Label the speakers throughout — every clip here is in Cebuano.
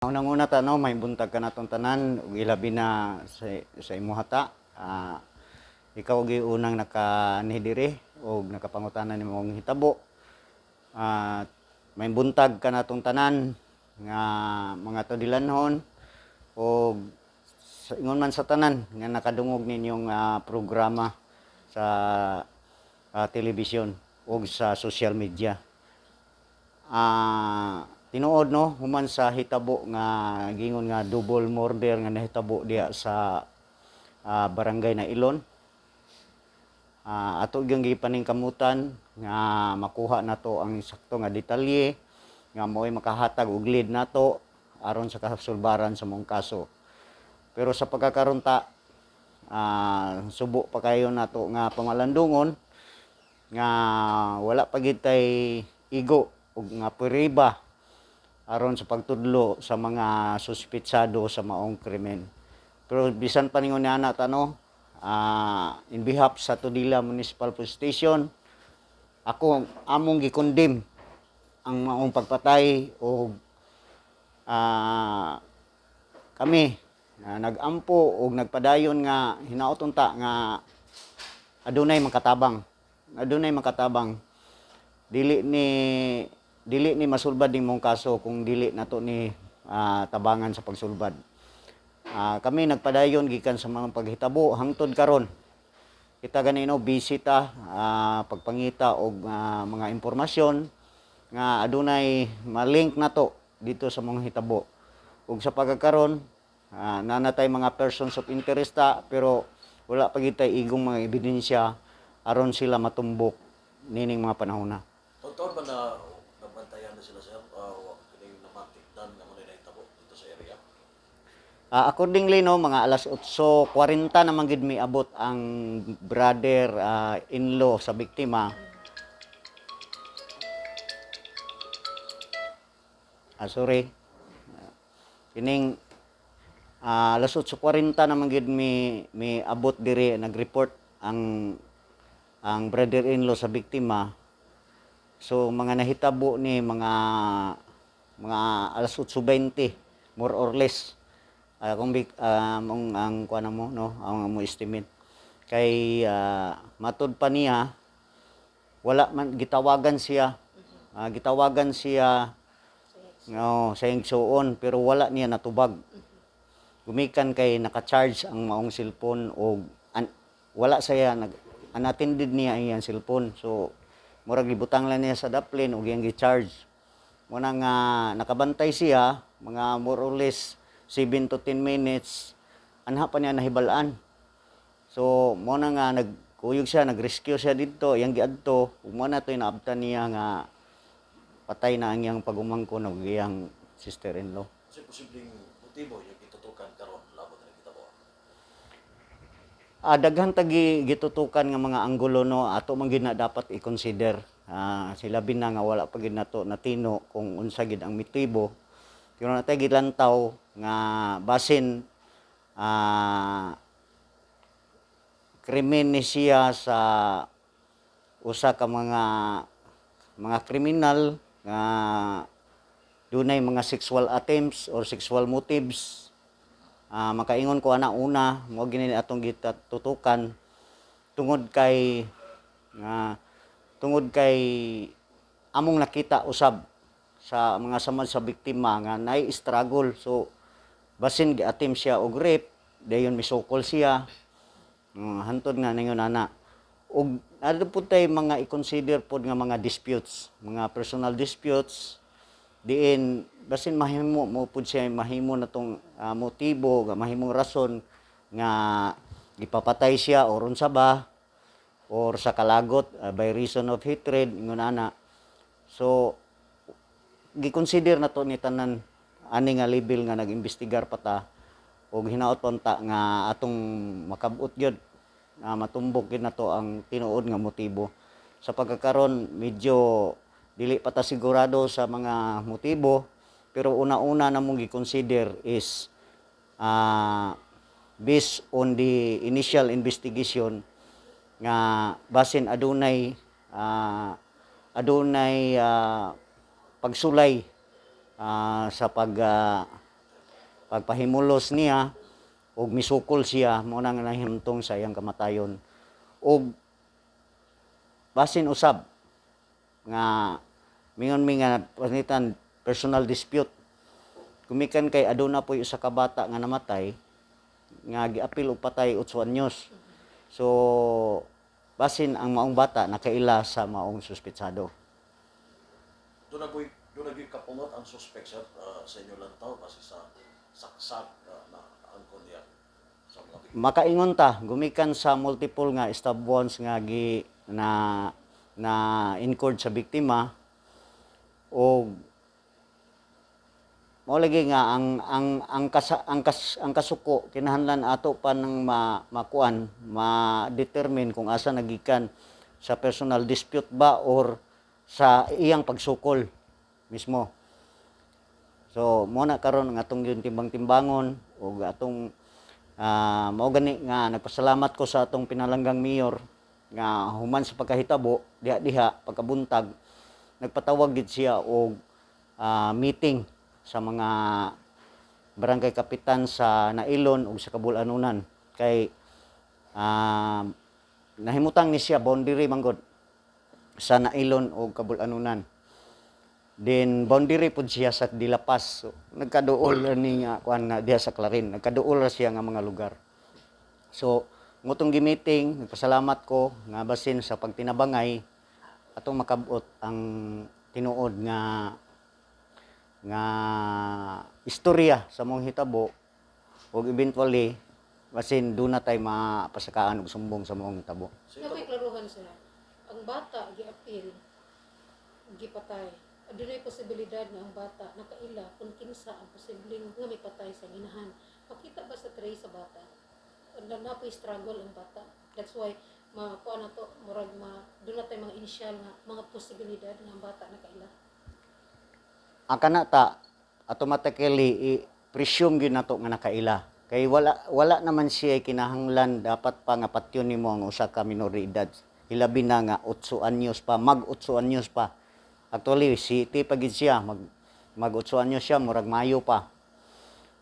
Speaker 1: Unang-una ta, no, may buntag ka natong tanan ug ilabi na sa imuha ta. Ikaw gyud unang naka-anhi diri ug nakapangutana nimo ang hitabo. May buntag ka natong tanan nga mga Todilanhon ug sa ingon man sa tanan nga nakadungog ninyong programa sa telebisyon ug sa social media. Tinuod, no, human sa hitabo nga gingon nga double murder nga nahitabo diya sa barangay na Ilon. Ato gyud gipaningkamutan nga makuha nato ang sakto nga detalye nga mo'y makahatag og lead nato aron sa kasulbaran sa mong kaso. Pero sa pagkakaron ta, subo pa kayo nato nga pamalandungon nga wala pa gid tay igo og nga pruweba aron sa pagtudlo sa mga suspetsado sa maong krimen. Pero bisan pa ningon ni ana ta, no, in behalf sa Tudela Municipal Police Station, ako among gi-condemn ang maong pagpatay og kami nagampo og nagpadayon nga hinaot unta nga adunay makatabang, adunay makatabang. Dili ni masulbad ning mong kaso kung dili nato ni tabangan sa pagsulbad. Kami nagpadayon gikan sa mga paghitabo hangtod karon. Kita ganino bisita pagpangita og mga impormasyon nga adunay ma-link nato dito sa mga hitabo. Ug sa pagkakaron, nanatay mga persons of interest ta, pero wala pa gid tay igong mga ebidensya aron sila matumbok nining mga panahon na.
Speaker 2: Totoo ba na nabantayan na sila, sir? Kining namatikdan nga mo na nahitabo dito sa area?
Speaker 1: Accordingly, no, mga alas 8:40 naman gid miabot ang brother in-law sa biktima. Sorry. Kining alas 8:40 naman gid mi miabot diri, nag-report ang brother-in-law sa biktima. So mga nahitabo ni mga alas 8:20 more or less. Kung big, mong ang kuan mo, no, ang mo estimate kay matud pa niya wala man gitawagan siya. Gitawagan siya, no, sa iyang igsuon, pero wala niya natubag. Gumikan kay naka-charge ang maong cellphone og wala siya nag unattended niya ang iyang cellphone. So murag gibutang lang niya sa daplin og iyang gi-charge. Muna nga nakabantay siya mga more or less 7 to 10 minutes, anha pa niya nahibal-an. So mo na nga nagkuyog siya, nag-rescue siya didto, iyang giadto ug mo na to'y naabtan niya nga patay na ang iyang pagumangkon ug iyang sister-in-law.
Speaker 2: Kasi posibleng motibo yung gitutukan karon labot na nahitabo?
Speaker 1: Daghan tagi gitutukan nga mga anggulo, no, ato man gid na dapat i-consider. Sila na nga wala pa gid nato natino kung unsa gid ang motibo. Pero natay gilantaw nga basin krimen ni siya sa usa ka mga kriminal nga dunay mga sexual attempts or sexual motives. Makaingon ko ana una mo gini atong gitutukan tungod kay among nakita usab sa mga samad sa biktima nga nay struggle, so basin gi-attempt siya og rape, dayon misukol siya. Hantod nga ningon ana og adto pud tay mga i-consider pod nga mga disputes, mga personal disputes diin basin mahimo mo pud siya, mahimo na tong motibo nga mahimong rason nga gipapatay siya or unsa ba, or sa kalagot, by reason of hatred, ingon ana. So gi-consider na to ni tanan ani nga level nga nag-imbestigar pa ta og hinaot pa unta nga atong makabot gyud nga matumbok gyud nato ang tinuod nga motibo. Sa pagkakaron medyo dili pa ta sigurado sa mga motibo, pero una-una namong gi-consider is based on the initial investigation nga basin adunay pagsulay sa pag Pagpahimulos niya og misukol siya, mao na nga nahimtong sa iyang kamatayon. Og basin usab nga mingon mi nga panitan personal dispute gumikan kay aduna po'y usa ka bata nga namatay nga giapil og patay 8 anyos. So basin ang maong bata nakaila sa maong suspetsado.
Speaker 2: Duna gyud kapungot ang suspect, sir, sa inyo lantaw base sa saksak na angkon niya sa mga biktima?
Speaker 1: Makaingon ta gumikan sa multiple nga stab wounds nga gi na na incurred sa biktima o mao lagi nga ang kasuko kinahanglan ato pa nang makuan, ma-determine kung asa nagikan, sa personal dispute ba or sa iyang pagsukol mismo. So mo na karon nga atong yung timbang-timbangon ug atong mao gani nga nagpasalamat ko sa atong pinalanggang mayor nga human sa pagkahitabo diha-diha pagkabuntag nagpatawag gid siya og meeting sa mga barangay kapitan sa Nailon ug sa Kabul-anunan kay nahimutang ni siya boundary manggod sa Nailon ug Kabul-anunan. Then boundary pud siya sa Dilapas. So, nagkaduol ra ni nga kuan nga diha sa Clarin. Nagkaduol ra siya nga mga lugar. So, ngutong gi-meeting, nagpasalamat ko nga basin sa pagtinabangay atong makabot ang tinuod nga nga istorya sa mong hitabo ug eventually basin duna tay mapasakaan og sumbong sa maong hitabo.
Speaker 2: So,
Speaker 3: Nakoy klaruhan sila. Ang bata giapil, gipatay. Adunay posibilidad nga ang bata nakaila kung kinsa ang posibleng nga mipatay sa ginahan. Makita ba sa trace sa bata? Na napoy struggle ang bata. That's why makuha na to, murag ma duna tay mga initial nga mga posibilidad nga ang bata nakaila.
Speaker 1: Ang kana ta automatically i-presume gyud nato nga nakaila kay wala wala naman siya kinahanglan dapat pa nga patyon nimo ang usa ka minor de edad, hilabi na nga 8 anyos pa, mag 8 anyos pa. Actually, city pa gid siya, mag mag 8 anyos siya murag Mayo pa.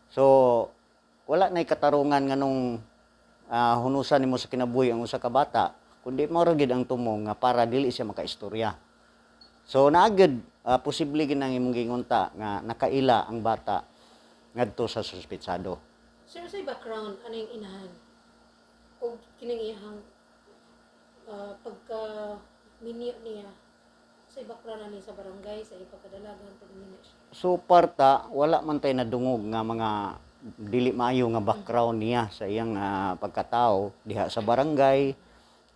Speaker 1: So wala nay katarungan nganong hunusan nimo sa kinabuhi ang usa ka bata kundi mao ra gid ang tumong nga para dili siya makaistorya. So naa gyud posible gid nang imong giingon ta nga nakaila ang bata ngadto sa suspetsado.
Speaker 3: Sir, sa background ano yung inahan? O kining iyang pagka minyo niya sa background ani sa barangay sa iyang pagkadalagan pag minyo siya?
Speaker 1: So far ta wala man tay nadungog nga mga dili maayo nga background niya sa iyang pagkatao diha sa barangay,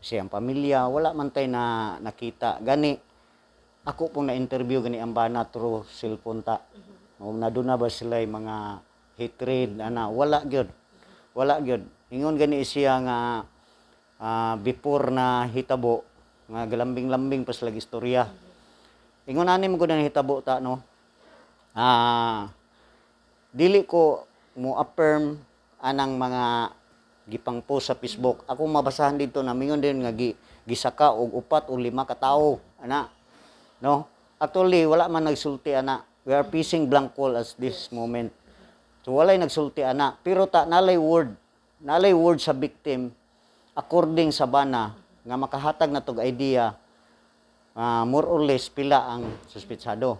Speaker 1: sa iyang pamilya, wala man tay na nakita. Gani ako pong na-interview gani ang bana through cellphone ta. O naduna ba sila mga hatred ana, wala gyud. Wala gyud. Ingon gani siya nga before na hitabo nga galambing-lambing pa sila istorya. Ingon ani mo gud ang hitabo ta, no. Dili ko mo affirm anang mga gipang-post sa Facebook. Ako mabasahan dito na mingon din nga gisaka og upat o lima ka tawo ana, no? Actually, wala man nagsulti ana. We are facing blank wall at this moment. So walay nagsulti ana, pero ta nalay word sa victim according sa bana nga makahatag na tog idea more or less pila ang suspetsado.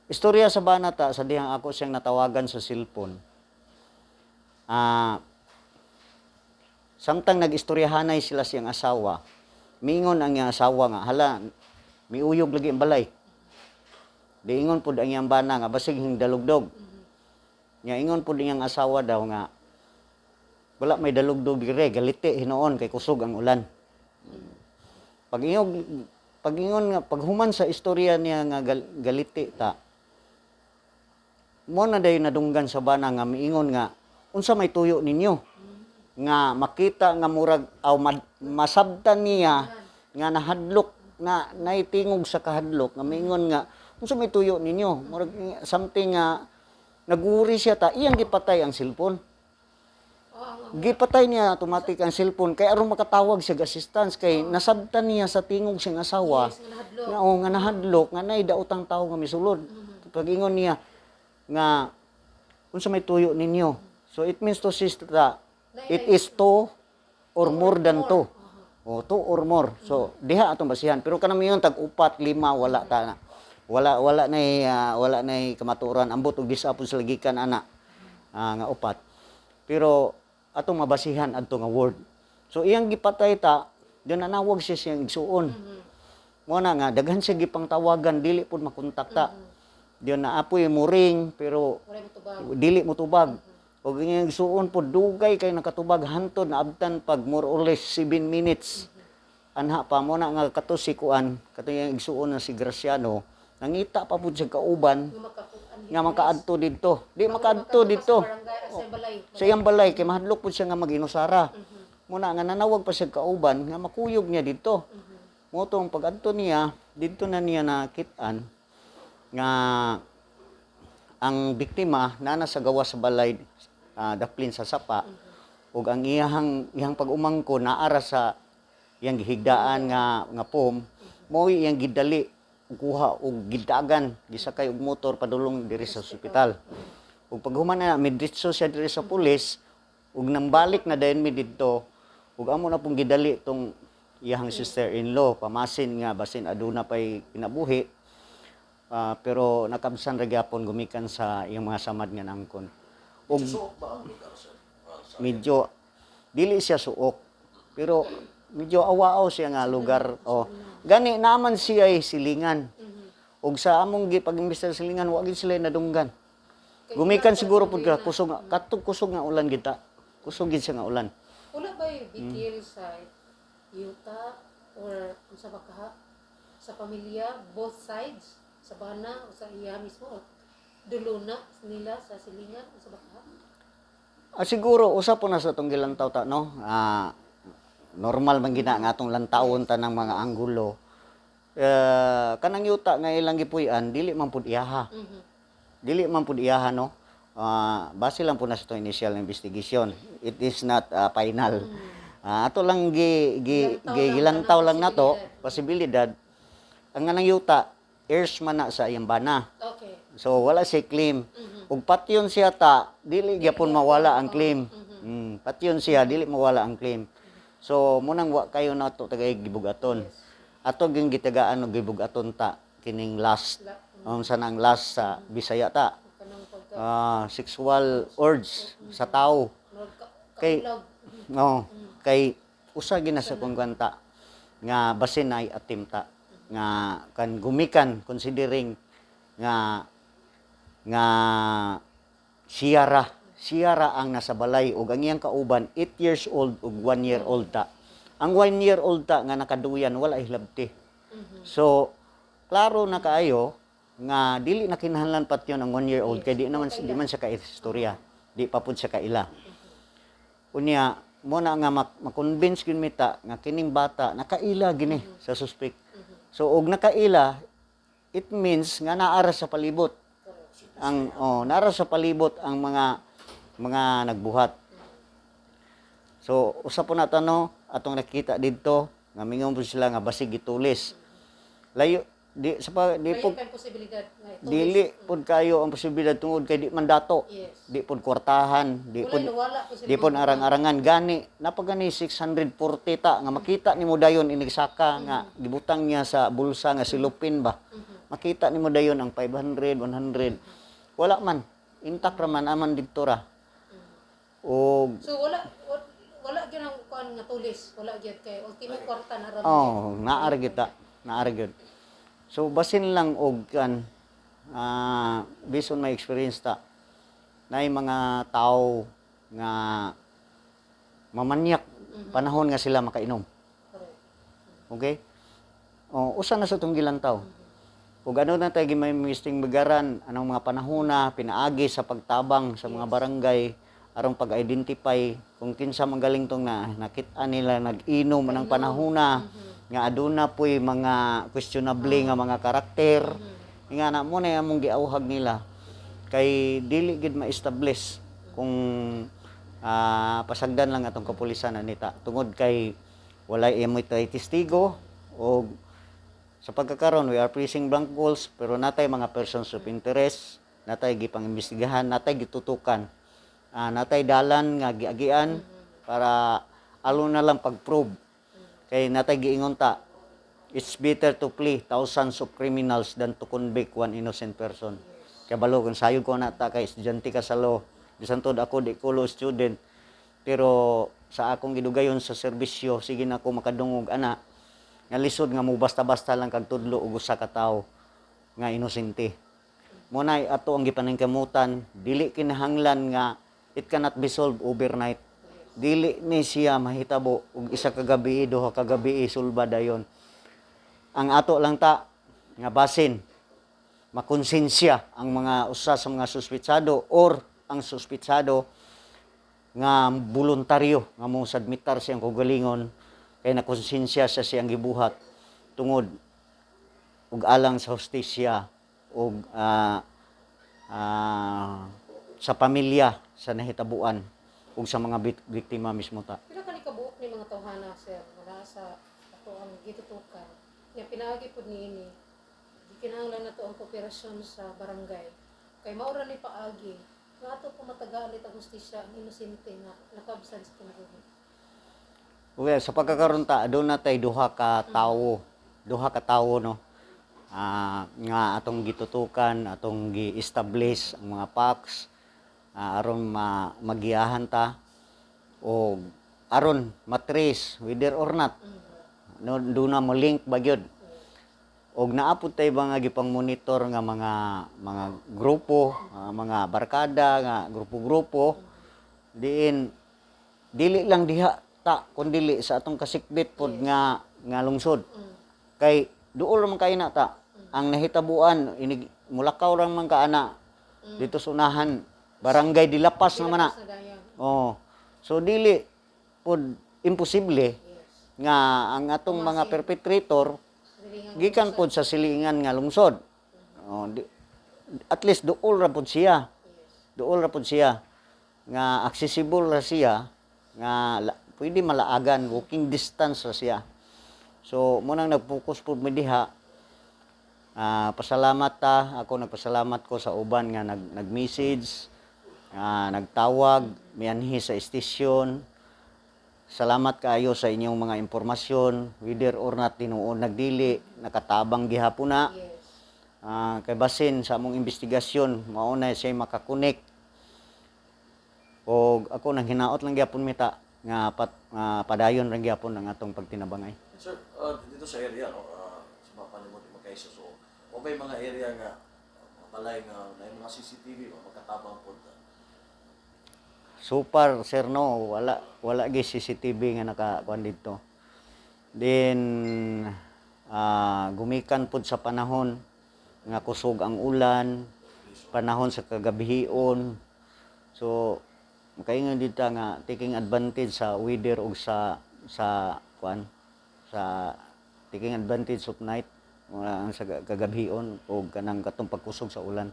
Speaker 1: Istorya sa bana ta sa dihang ako siyang natawagan sa cellphone. Samtang nag-istoryahanay sila siyang asawa, miingon ang iyang asawa nga, "Hala, miuyog lagi ang balay." Diingon pud ang iyang bana nga basig hing dalugdog. Nya ingon pud iyang asawa daw nga wala may dalugdog dire, galiti hinuon kay kusog ang ulan. Pag ingon nga paghuman sa istorya niya nga galiti ta, mo na dayon nadunggan sa bana nga miingon nga, "Unsa may tuyo ninyo?" Nga makita nga murag aw masabtan niya nga nahadlok na naitingog sa kahadlok nga miingon nga, "Unsa may tuyo ninyo?" Murag something nga naguri siya ta, iyang gipatay ang cellphone.
Speaker 3: Oh, ang
Speaker 1: Gipatay niya automatic ang cellphone kay aron makatawag siya og assistance kay nasabtan niya sa tingog siyang asawa
Speaker 3: Yes, nga nahadlok.
Speaker 1: Nga oh, nga nahadlok nga nay daotang tawo nga misulod. Pag ingon niya nga Unsa may tuyo ninyo? So it means to say that it is two or more than two. O, two or more. So diha atong basihan. Pero kanang miingon tag upat, lima, wala ta na. Wala kamatuoran, ambot og gisapon sa lagikan ana nga upat. Pero atong mabasihan adto nga word. So iyang gipatay ta, diyan nanawag siya siyang igsuon. Mo na nga daghan siya gipangtawagan, dili pud makontakta. Diyan na apoy muring pero
Speaker 3: Wala mo tubag.
Speaker 1: Dili mo tubag. Og iyang igsuon pud dugay kay nakatubag hantod naabtan pag more or less 7 minutes. Anha pa mo na nga kato si kuan, kato iyang igsuon na si Graciano, nangita pa pud siya kauban
Speaker 3: Nga makakuan.
Speaker 1: Nga makaadto didto. Di makaadto didto.
Speaker 3: Sa barangay, sa balay.
Speaker 1: Sa iyang balay kay mahadlok pud siya nga mag-inusara. Muna nga nanawag pa siya kauban nga makuyog niya didto. Mo tong pag-adto niya, didto na niya nakit-an nga ang biktima nana sa gawas sa balay, daplin sa sapa, ug ang iyahang iyang pag-umangko naara sa iyang gihigdaan nga nga pom mo iyang gidali ug kuha og gidagan, gisakay og motor padulong diri sa ospital. Ug paghuman na, midritso siya diri sa pulis ug nambalik na dayon mi didto ug amo na pong gidali tong iyahang sister-in-law pamasin nga basin aduna pay kinabuhi. Pero nakabsan ra gyapon gumikan sa iyang mga samad nga nangkon. Ug
Speaker 2: Suok ba ang lugar, sir?
Speaker 1: Medyo dili siya suok pero medyo awaaw siya nga lugar. Oh, gani naman siya ay silingan. Ug sa among gi pag-imbestigar sa silingan, wa gid sila nadunggan. Gumikan siguro pud ka kusog nga katong kusog nga ulan kita. Kusog gid siya nga ulan.
Speaker 3: Wala ba yung bikil sa yuta or unsa ba kaha? Sa pamilya, both sides? Sa bana o sa iya mismo? O dulo na nila sa silingan? Unsa ba kaha?
Speaker 1: Siguro usa po na sa atong gilantaw ta, no. Normal man gina nga atong lantawon ta ng mga anggulo. Kanang yuta nga ilang gipuy-an dili man pud iyaha. Dili man pud iyaha, no. Base lang po na sa itong initial investigation. It is not final. Ato lang gi gi
Speaker 3: Gilantaw
Speaker 1: gi
Speaker 3: lang
Speaker 1: gilantaw
Speaker 3: kanang
Speaker 1: lang nato posibilidad. Ang anang yuta heirs man na sa iyang bana. So wala siya claim. Ug patyon siya ta, dili gyapon mawala ang claim. Patyon siya, dili mawala ang claim. So munang wa kayo nato tagay gibugaton. Ato gyud gitagaan og gibugaton ta kining last. Sa nang last sa Bisaya ta.
Speaker 3: Kanang pagka
Speaker 1: Sexual urge sa tao.
Speaker 3: murag
Speaker 1: Kay
Speaker 3: kaulag.
Speaker 1: No, kay usa gina sa kung ta nga basin ay atim ta nga kan gumikan considering nga nga siya ra ang nasa balay ug ang iyang kauban 8 years old ug 1 year old ta. Ang 1 year old ta nga nakaduyan wala hilabti. So klaro na kaayo nga dili na kinahanglan patyon ang 1 year old kay di man siya kaistorya, di pa pud siya kaila. Unya mo na nga ma-convince gyud mi ta nga kining bata nakaila gini sa suspect. So og nakaila, it means nga naara sa palibot ang, oh, naara sa palibot ang mga nagbuhat. So usa po na no atong nakita didto nga mingon po sila nga basig gitulis. Layo di sa pa di
Speaker 3: Layo
Speaker 1: po
Speaker 3: kay posibilidad nga ito.
Speaker 1: Dili pud kayo ang posibilidad tungod kay di man dato. Di pud kwartahan, di
Speaker 3: Wala
Speaker 1: pud
Speaker 3: nawala po sila.
Speaker 1: di pud arang-arangan gani napagani 640 ta nga makita nimo dayon inigsaka nga gibutang niya sa bulsa nga silupin ba. Makita nimo dayon ang 500, 100. Wala man, intact ra man aman didto ra. Og
Speaker 3: So wala gyud ang kuan nga tulis, wala gyud kay ultimo kwarta na ra.
Speaker 1: Oh, naar gyud ta, naar gyud. So basin lang og kan based on my experience ta, naay mga tao nga mamanyak panahon nga sila makainom. Okay? O, usa na sa itong gilantaw. Ug ano na tayo gimay bagaran, anong mga panahon na pinaagi sa pagtabang sa mga barangay aron pag-identify kung kinsa magaling tong na nakita nila nag-inom anang panahon na nga aduna po'y mga questionable nga mga karakter nga na mo na among giauhag nila kay dili gid ma-establish kung pasagdan lang atong kapulisan anita tungod kay walay imoy tay testigo. Og sa pagkakaron we are placing blank goals pero natay mga persons of interest. Natay gipang-imbestigahan, natay gitutukan. Natay dalan nga giagian para alon na lang pag-prove. Kay natay giingon ta, it's better to plea thousands of criminals than to convict one innocent person. Kay balo kung sayod ko na ta kay estudyante ka sa law. Bisan tuod ako di ko law student, pero sa akong gidugayon sa serbisyo, sige na ako makadungog ana nga lisod nga mo basta-basta lang kag tudlo og usa ka tawo nga inosente. Mo na ato ang gipaningkamutan, dili kinahanglan nga it cannot be solved overnight. Dili ni siya mahitabo og isa ka gabi, duha ka gabi, sulba dayon. Ang ato lang ta nga basin makonsensya ang mga usa sa mga suspitsado or ang suspitsado nga voluntaryo nga mo submitar siyang kaugalingon kay nakonsensya sa siyang gibuhat tungod ug alang sa hustisya ug sa pamilya sa nahitabuan ug sa mga biktima mismo ta.
Speaker 3: Pila ka ni kabuok ni mga tawhana, sir, wala sa ato ang gitutukan? Nga pinaagi pud niini, gikinahanglan nato ang kooperasyon sa barangay. Kay mao ra ni paagi nga ato po matagaan ang hustisya ang inosente nga nakabsan sa kinabuhi.
Speaker 1: Okay, sa pagkakaroon ta, doon na tay duha ka tawo. Duha ka tawo, no. Nga atong gitutukan, atong gi-establish ang mga facts aron magiyahan ta o aron matrace whether or not no do na mo link ba gyud. Og naa pud tay mga gipang monitor nga mga grupo, mga barkada nga grupo-grupo diin dili lang diha ta kundili sa atong kasikbit pod nga nga lungsod. Kay duol man kay na ta. Ang nahitabuan inig mulakaw ra man ka ana dito sa unahan, barangay Dilapas naman na.
Speaker 3: Dilapas na dayon.
Speaker 1: Oh. So dili pod imposible nga ang atong mga perpetrator
Speaker 3: Silingan.
Speaker 1: Gikan pod sa silingan nga lungsod. Oh, at least duol ra pod siya. Duol ra pod siya nga accessible ra siya nga pwede malaagan, walking distance ra siya. So mo nang nag-focus pod mi diha. Pasalamat ta, ako nagpasalamat ko sa uban nga nag-message, nagtawag, mianhi sa istasyon. Salamat kaayo sa inyong mga impormasyon, whether or not tinuod nagdili, nakatabang gihapon na. Kay basin sa among investigasyon, mao na siya makakonek. Og ako nang hinaot lang gyapon mi ta nga padayon ra gyapon ang atong pagtinabangay.
Speaker 2: Sir, dito sa area, no, sa mga panimod magkaisa, so, o may mga area nga, mga balay nga, na mga CCTV, ba, magkatabang po.
Speaker 1: So far, sir, no, wala wala gyud CCTV nga nakakuan didto. Then gumikan pud sa panahon nga kusog ang ulan, panahon sa kagabihion. So makaingon dito nga taking advantage sa weather ug sa kuan, sa taking advantage of night, wala ang sa kagabihion o kanang katong pagkusog sa ulan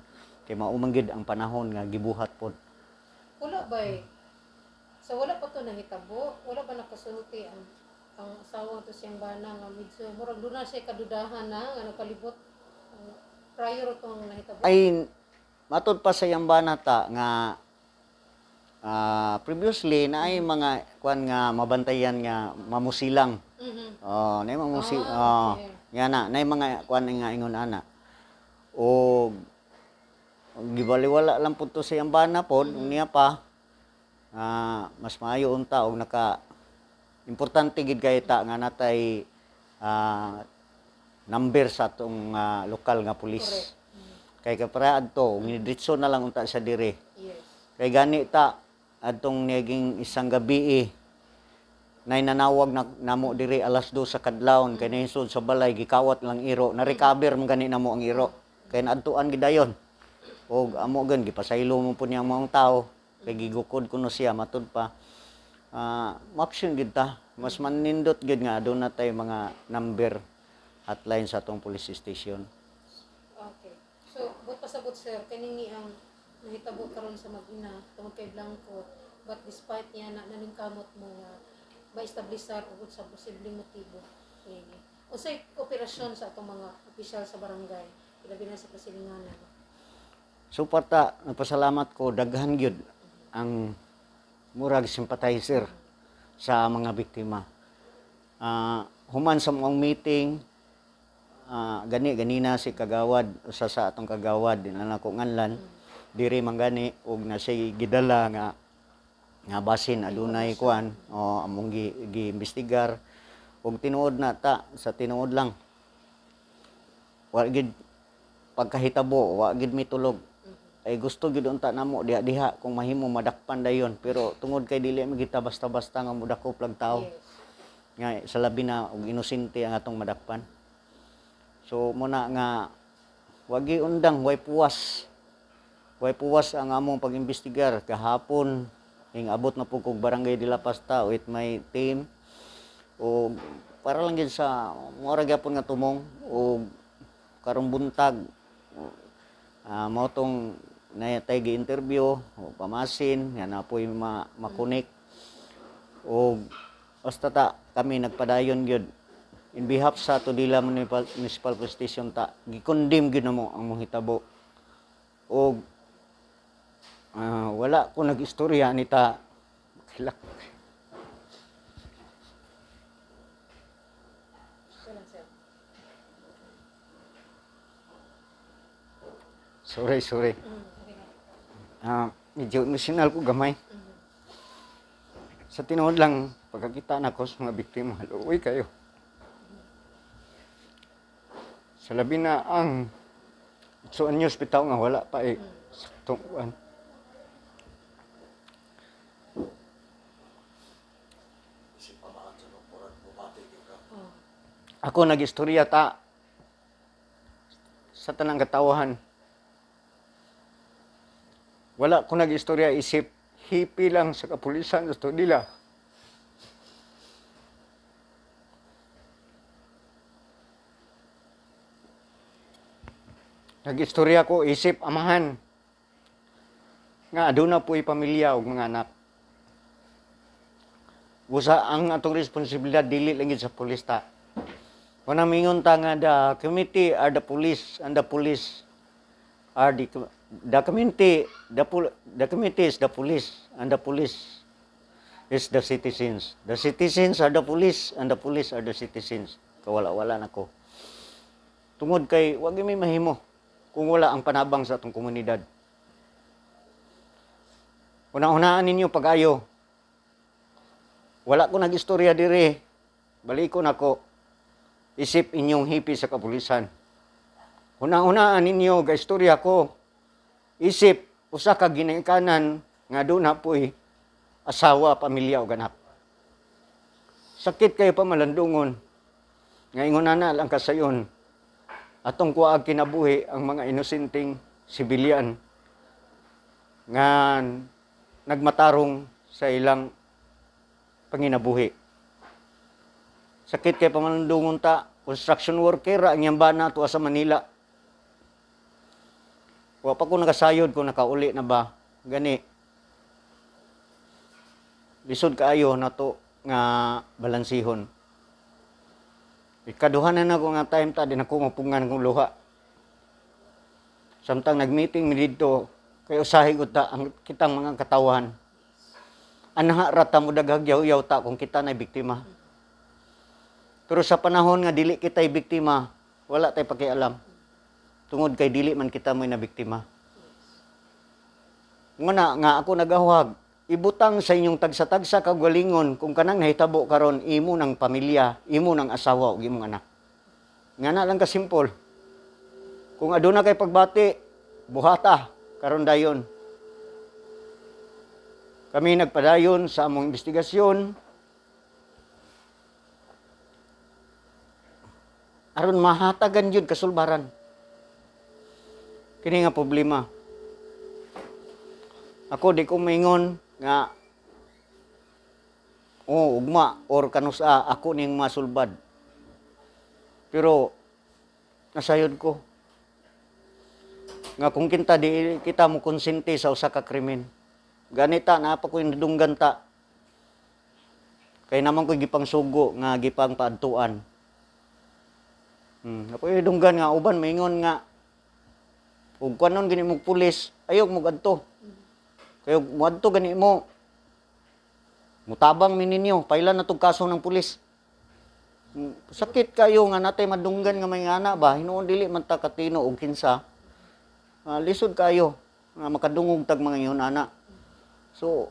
Speaker 1: kay mao man gyud ang panahon nga gibuhat pod.
Speaker 3: Wala ba eh? So wala pa to nahitabo, wala ba nakasulti ang asawa to siyang bana nga medyo murag doon na siya kadudahan na nga nagpalibot prior tong nahitabo?
Speaker 1: Ay, matod pa sa iyang bana ta nga previously na ay mga kuan nga mabantayan nga mamusilang. Oh, na mamusi oh, nga na nay mga kuan nga ingon ana. O gibaliwala lang pud to sa iyang bana pod niya pa mas maayo unta og naka importante gid kay ta nga natay number sa atong lokal nga pulis. Kay kapara adto, ngidritso na lang unta sa dire. Kay gani ta adtong naging isang gabi eh, nay nanawag na namo diri alas 2 sa kadlawon kay nahisod sa balay, gikawat lang iro, na recover man gani namo ang iro kay naadtuan gid dayon og amo gan gipasaylo mo po niya ang maong tao kay gigukod kuno siya. Matud pa action gid ta, mas manindot gid nga aduna tay mga number hotline sa atong police station.
Speaker 3: Okay. So, but pasabot, sir, kani ang nahitabo karon sa mag-ina tungod kay Blanco, but despite niya na naningkamot mo nga ma-establisar ug sa posibleng motibo niini. Unsay kooperasyon sa atong mga opisyal sa barangay, ilabi na sa kasilinganan?
Speaker 1: So parta nagpasalamat ko, daghan gyud ang murag sympathizer sa mga biktima. Human sa maong meeting, gani ganina si kagawad, usa sa atong kagawad, di na lang ko nganlan, diri man gani og na siya gidala nga nga basin adunay kuan o among gi, giimbestigar og tinuod na ta, sa tinuod lang wa gid pagkahitabo, wa gid mitulog ay gusto gid unta namo diha diha kung mahimo madakpan dayon, pero tungod kay dili man kita basta-basta nga modakop lag tao nga sa labi na og inosente ang atong madakpan. So muna nga wagi undang, way puwas, way puwas ang among pag-imbestigar. Kahapon ing abot na pud kog Barangay de la Pasta with my team o para lang gid sa mura gyapon nga tumong, o karong buntag mao tong natay gi-interview o pamasin nga na po'y makunik o basta ta kami nagpadayon gyud in behalf sa Tudela Municipal Police Station. Ta gi-condemn gyud namo ang mahitabo og wala ko nag-istorya ni ta kilak.
Speaker 3: Wala, sir.
Speaker 1: Sorry, sorry.
Speaker 3: Okay na.
Speaker 1: Medyo emotional ko gamay. Sa tinuod lang, pagkakita nako sa mga biktima, luoy kayo. Sa labi na ang so news bitaw nga wala pa eh saktong kuan.
Speaker 2: Isip pamahan sa no, murag bumati gyud ka.
Speaker 3: Oh.
Speaker 1: Ako nag-istorya ta sa tanang katawahan. Wala ko nag-istorya isip hipi lang sa kapulisan sa Tudela. Nag-istorya ko isip amahan nga aduna po'y pamilya ug mga anak. Usa ang atong responsibilidad dili lang gyud sa pulis ta. Wala mingon ta nga the committee are the police and the police are the community, the committee is the police and the police is the citizens. The citizens are the police and the police are the citizens. Kawala-wala na ko. Tungod kay wag may mahimo kung wala ang panabang sa atong komunidad. Una-unaan ninyo pag-ayo. Wala ko nag-istorya dire. Balikon ako. Isip inyong hipi sa kapulisan. Una-unaan ninyo ga istorya ko. Isip usa ka ginikanan nga duna po'y asawa, pamilya o anak. Sakit kayo pa malandungon. Nga ingon na lang kasayon. Atong kuag kinabuhi ang mga inosenteng sibilyan nga nagmatarong sa ilang panginabuhi. Sakit kay pamalandungon ta, construction worker ra ang iyang bana tuwa sa Manila. Wa pa ko nakasayod kung nakauli na ba. Gani. Lisod kaayo nato nga balansihon. Ikaduha na nako nga time ta, di na ko mapungan kong luha. Samtang nag-meeting mi didto, kay usahay gud ta ang kitang mga katawan. Anha ra ta mo daghag yaw-yaw ta kung kita na biktima. Pero sa panahon nga dili kita'y biktima, wala tay pakialam. Tungod kay dili man kita mo'y nabiktima. Nguna nga ako nagahuwag, ibutang sa inyong tagsa-tagsa kagalingon kung kanang nahitabo karon imo ng pamilya, imo ng asawa ug imong anak. Nga na lang ka simple. Kung aduna kay pagbati, buhata karon dayon. Kami nagpadayon sa among investigasyon aron mahatagan jud kasulbaran. Kini nga problema. Ako di ko maingon nga oh, ugma or kanusa ako ning masulbad. Pero nasayod ko nga kung kinta di kita mo konsente sa usa ka krimen. Ganita na pa ko yung nadunggan ta. Kay naman ko gipang sugo nga gipang paadtuan. Ako yung dunggan nga uban maingon nga Ug kuanon gani mo pulis, ayaw mo adto. Kay moadto gani mo, mutabang mi ninyo, pailan na tong kaso ng pulis. Sakit kayo nga natay madunggan nga may ngana ba, hinuon dili man ta katino og kinsa. Lisod kayo nga makadungog tag mga ingon ana. So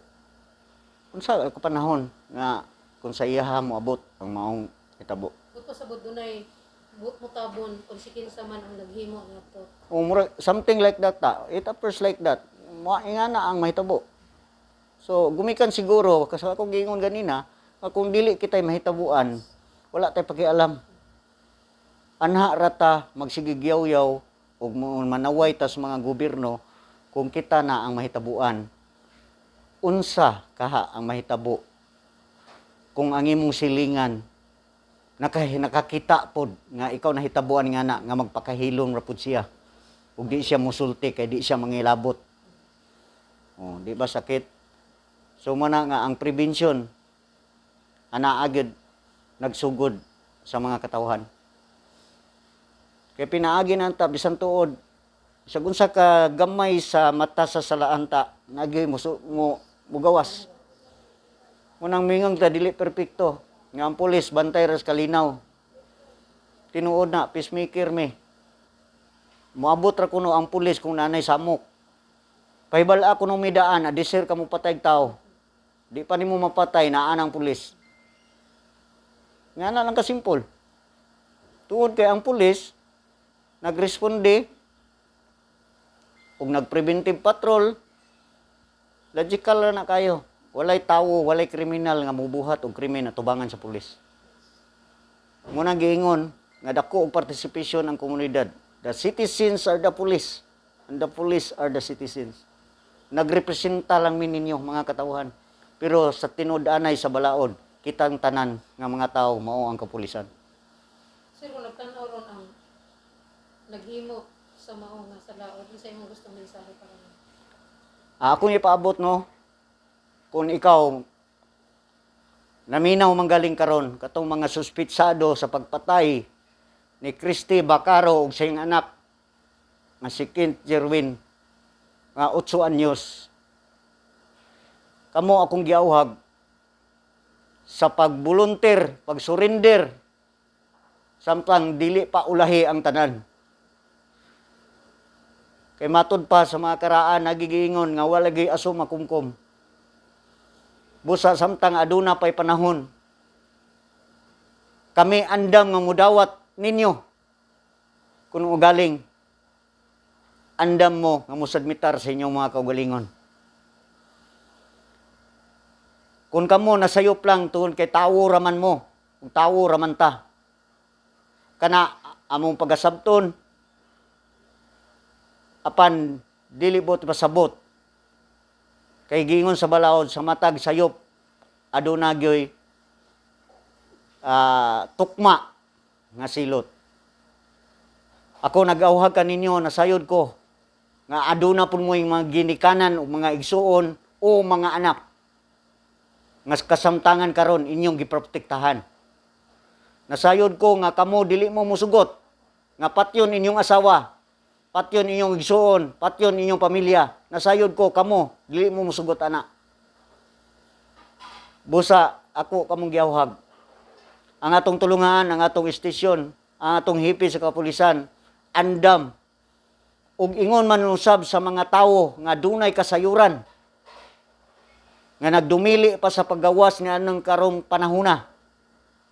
Speaker 1: unsa ka panahon nga kung sa iyaha mo abot ang maong hitabo?
Speaker 3: Buot pasabot dunay buot motabon kung si kinsa man ang naghimo ngadto.
Speaker 1: O mura, something like that ta. It appears like that. Mo nga na ang mahitabo. So gumikan siguro kasi ako giingon ganina nga kung dili kitay mahitabuan, wala tay pakialam. Anha rata magsigigyaw-yaw ug manaway tas mga gobyerno kung kita na ang mahitabuan. Unsa kaha ang mahitabo kung ang imong silingan nakakita pod nga ikaw nahitabuan nga na nga magpakahilom ra pod siya ug di siya musulti kay di siya mangilabot? Oh, di ba sakit? So mo na nga ang prevention ana agad nagsugod sa mga katawhan kay pinaagi na ta bisan tuod sa unsa ka gamay sa mata sa salaan ta nagi mo mo mugawas. Munang mingang ta dili perpekto nga ang pulis bantay ras kalinaw. Tinuod na peacemaker mi. Moabot ra kuno ang pulis kung nanay samok. Pahibal-a kuno midaan, adisir ka mo patay tao. Di pa nimo mapatay, naa ang pulis. Nga na lang kasimpol. Tuod kay ang pulis nagresponde ug nag-preventive patrol, logical ra na kayo. Walay tawo, walay kriminal nga mubuhat og krimen na tubangan sa pulis. Muna giingon nga dako og participation ang komunidad. The citizens are the police and the police are the citizens. Nagrepresenta lang mi ninyo, mga katawhan. Pero sa tinud-anay sa balaod, kitang tanan nga mga tao mao ang kapulisan.
Speaker 3: Sir, kung nagtan-aw ron ang naghimo sa mao nga sa laot, unsa imong gustong mensahe para nimo?
Speaker 1: Akong ipaabot, no, kung ikaw naminaw manggaling karon katong mga suspitsado sa pagpatay ni Christy Bacaro ug sa iyang anak nga si Kent Jerwin nga 8 anyos, kamo akong giauhag sa pagbolunteer, pagsurrender samtang dili pa ulahi ang tanan. Kay matud pa sa mga karaan, nagigiingon nga wala gyud aso makumkum. Busa samtang aduna pay panahon, kami andam nga mudawat ninyo. Kung ugaling andam mo nga musubmitar sa inyong mga kaugalingon. Kung kamo nasayop lang tungod kay tawo raman mo, ug tawo raman ta. Kana among pagasabton, apan dili bot pasabot. Kay giingon sa balaod, sa matag sayop aduna gyoy tukma nga silot. Ako nag-auhag kaninyo, nasayod ko nga aduna pud mo yung mga ginikanan o mga igsuon o mga anak nga kasamtangan karon inyong giprotektahan. Nasayod ko nga kamo dili mo musugot nga patyon inyong asawa, patyon inyong igsuon, patyon inyong pamilya. Nasayod ko kamo dili mo musugot ana. Busa ako kamong giauhag. Ang atong tulungan, ang atong istasyon, ang atong hepe sa kapulisan, andam ug ingon man usab sa mga tawo nga dunay kasayuran nga nagdumili pa sa paggawas nga anong karong panahona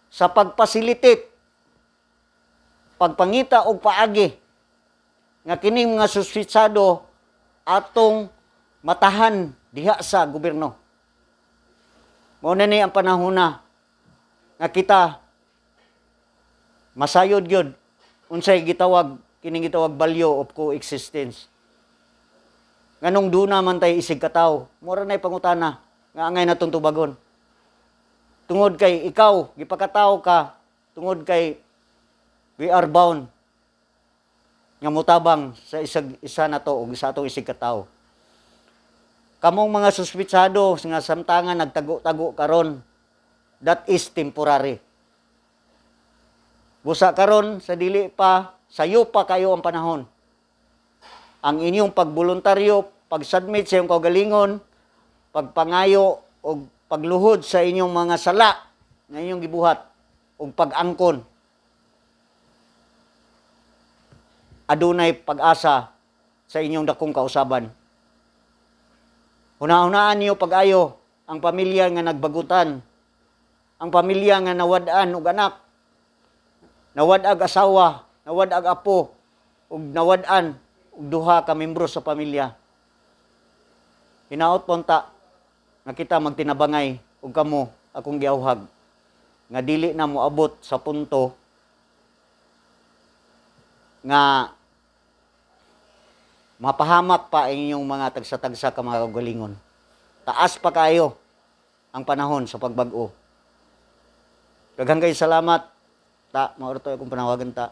Speaker 1: sa pagpasilitit, pagpangita og paagi nga kining mga suspitsado atong matahan diha sa gobyerno. Mao na ni ang panahona nga kita masayod gyud unsay gitawag kining gitawag value of coexistence. Nganong duna man tay isig katawo, mura nay pangutana nga angay natong tubagon. Tungod kay ikaw gipakatawo ka tungod kay we are bound nga motabang sa isag isa na to ug sa atong isig katawo. Kamong mga suspitsado nga samtangan nagtago-tago karon, that is temporary. Busa karon sa dili pa sayo pa kayo ang panahon. Ang inyong pagboluntaryo, pagsubmit sa inyong kaugalingon, pagpangayo o pagluhod sa inyong mga sala nga inyong gibuhat ug pag-angkon, adunay pag-asa sa inyong dakong kausaban. Huna-hunaan niyo pag-ayo ang pamilya nga nagbagutan, ang pamilya nga nawad-an og anak, nawad-ag asawa, nawad-ag apo, ug nawad-an og duha ka membro sa pamilya. Hinaot punta nga kita magtinabangay ug kamo akong giauhag nga dili na moabot sa punto nga mapahamak pa ang inyong mga tagsa-tagsa ka mga kaugalingon. Taas pa kayo ang panahon sa pagbag-o. Daghang kay salamat. Ta, mao to akong panawagan, ta.